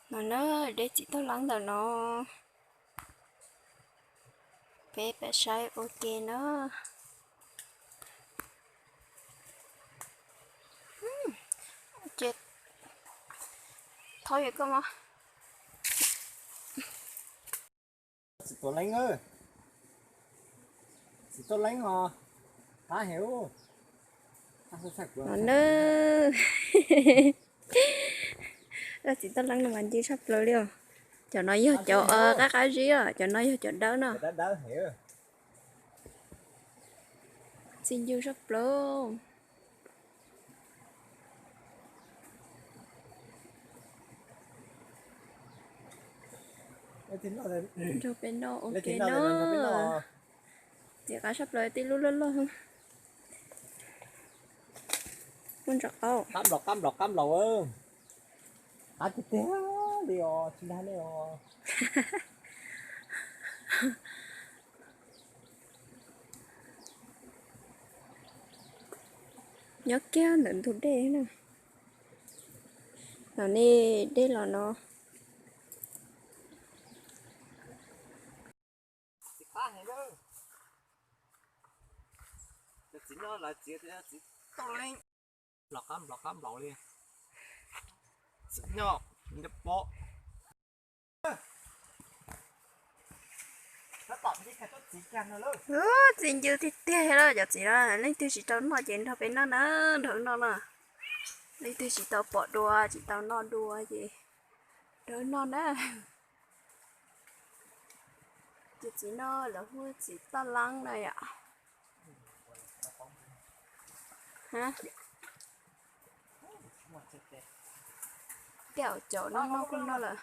No na, dej txiv toj leeb ntawm no, peb pab saib ua ke na. Ces thov koj mas. Txiv toj leeb, txiv toj leeb os, qab heev. No na, txiv toj leeb no mas ncw tshaj plaws li os. Cov no yog cov qab qab zib os, cov no yog cov dawb no. Ntxim ncw tshaj plaws. Nrog peb noj ua ke na. Txiv qab tshaj plaws, tib lub loj loj. Muaj ntsos qaub. Qab nplaum, qab nplaum, qab nplaum. Qab tiag tiag li os, tsis dag nej os. Nyob kiag ntawm ntug dej na. Los nej dej los no. Txiv no lawv txiv tias txiv toj leeb. Nplaum qab nplaum qab nplaum li. Txiv no, nyob pob. Txiv ncw tiag tiag lawm cov txiv no, leej twg tsis tau noj ces nrog peb noj na, nrog wb noj na. Leej twg tsis tau pom dua, tsis tau noj dua ces nrog wb noj na. Ces txiv no lawv hu txiv toj leeb na yom. Tej zaum cov no noj kuj noj lawm.